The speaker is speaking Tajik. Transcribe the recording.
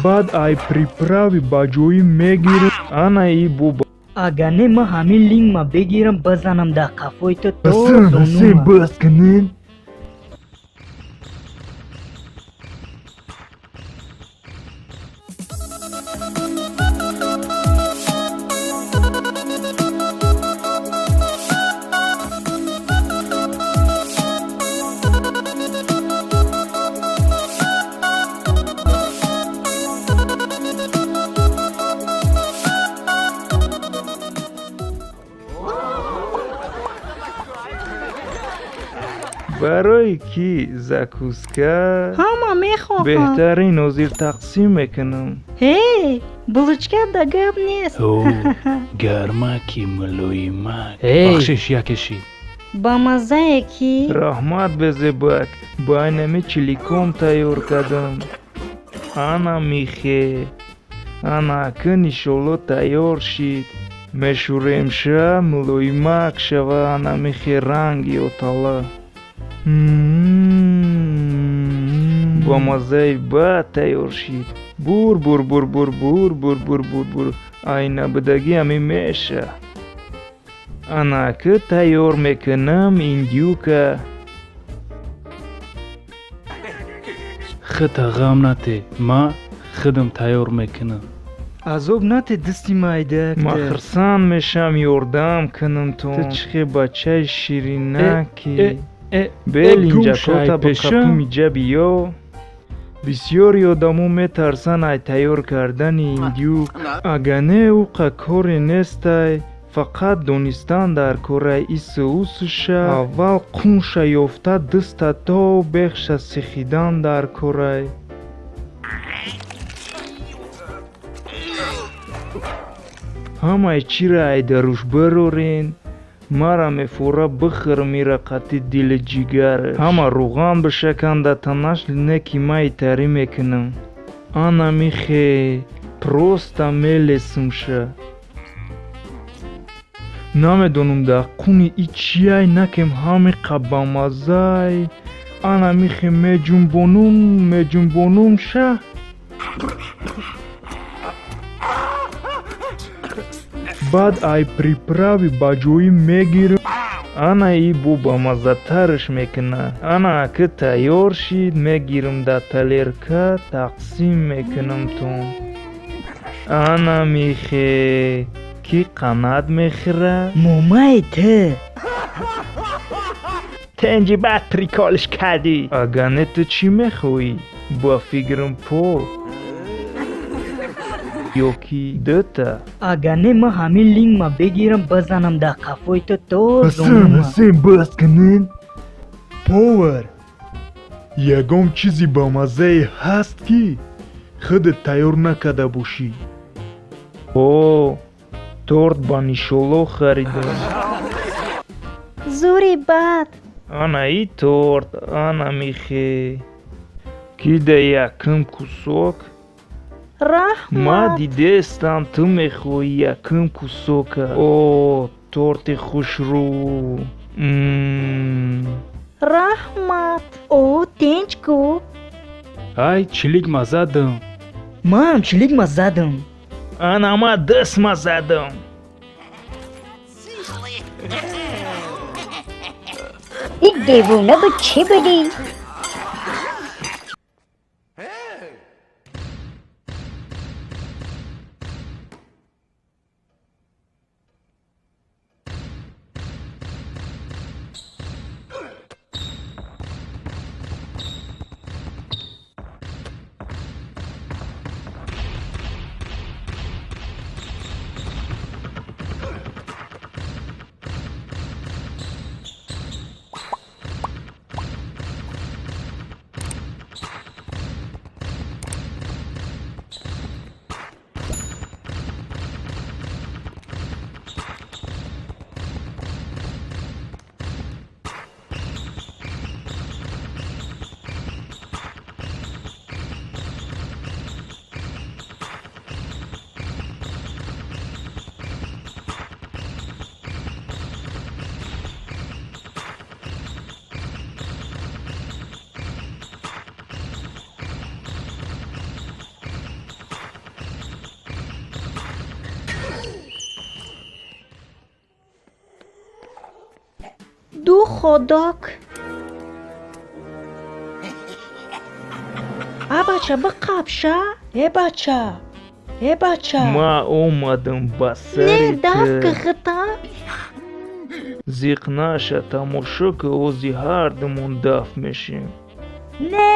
Баъд ай приправи ба ҷоӣ мегирам. Ана и бо Агар не, ман ҳамин лингма бигирам, бизанам дар қафои ту то Ҳасан, Ҳасен, зонума. Бас кунен. Барои ки закуска Ҳама мехоҳам. беҳтарин ҳозир тақсим мекунам. Ҳе, булочка да гап нест. О, гармаки мулоимак. Эй! Бахшиш, яке шид. Ба маззае ки Раҳмат, Безебак, ба айнами чиликом тайёр кардам. Ана михе. Ана акн иншолло тайёр шид. Мешӯремша, мулоимак шава, ана михе ранги отала. Ба маззаи бад тайёр шид. Бур, бур, бур, бур, бур, бур, бур, бур, бур. Айна будагӣ ҳами меша. Ана акы тайёр мекунам индюка. Хита ғам нате, ма хидм тайёр мекунам. Азоб нате дасти майдак. Ман хурсанд мешам ёрдам кунам то. Ту чӣ хел бачаи ширинаки. Э, Бел гум инҷакота шай ба пеша. қапуми ҷабиё. Бисёри одамо метарсанд ай тайёр кардани индюк. Агар не, ӯ қа коре нестай, фақат донистан дар кораи ису усуша. Аввал қунша ёфта дыста то бехша сихидан дар корай. Ҳамаи чиро айдаруш бирорен. Мара мефора бихӯрм ира қати дили ҷигараш. Ҳама рӯған бишаканда танаш неки майтарӣ мекунам. Ана михе просто мелесумша. Намедонам дар қуни и чиай накем ҳамиқа бамаззай. Ана михе меҷунбонум, меҷунбонум ша. Баъд ай приправи ба ҷоӣ мегирам. Ана и бо бамаззатараш мекуна. Ана акы тайёр шид, мегирам дар талерка, тақсим мекунам тон. Ана михе ки қанат мехӯра? Момаи ту. Тенҷи бад приколш кардӣ. Агар не, ту чӣ мехоҳӣ? Ба фикрам, пол ё ки дута. Агар не, ман ҳамин лингма бигирам, бизанам дар қафои ту то Ҳасан, зонума. Ҳасен, бас кунен. Повар, ягон чизи бамаззае ҳаст, ки худат тайёр накарда бошӣ? О, торт ба нишоло харидам. Зури бад. Ана и торт, ана михе. Кида якум кусок? Ма Раҳмат. дидестам, ту мехоҳӣ якум кусока. О, торти хушрӯ. Раҳмат. О, тинч ку. Ай, чилик ма задам. Ман чиликма задам. Ана ма дастма задам. Ин девона ба чӣ будӣ? Ду ходок. А бача, биқапша. Э бача, э бача. Ма омадам ба Не, сари даф ту. ки хита. Зиқ наша, тамошо ки, ози ҳардумон даф мешем. Не.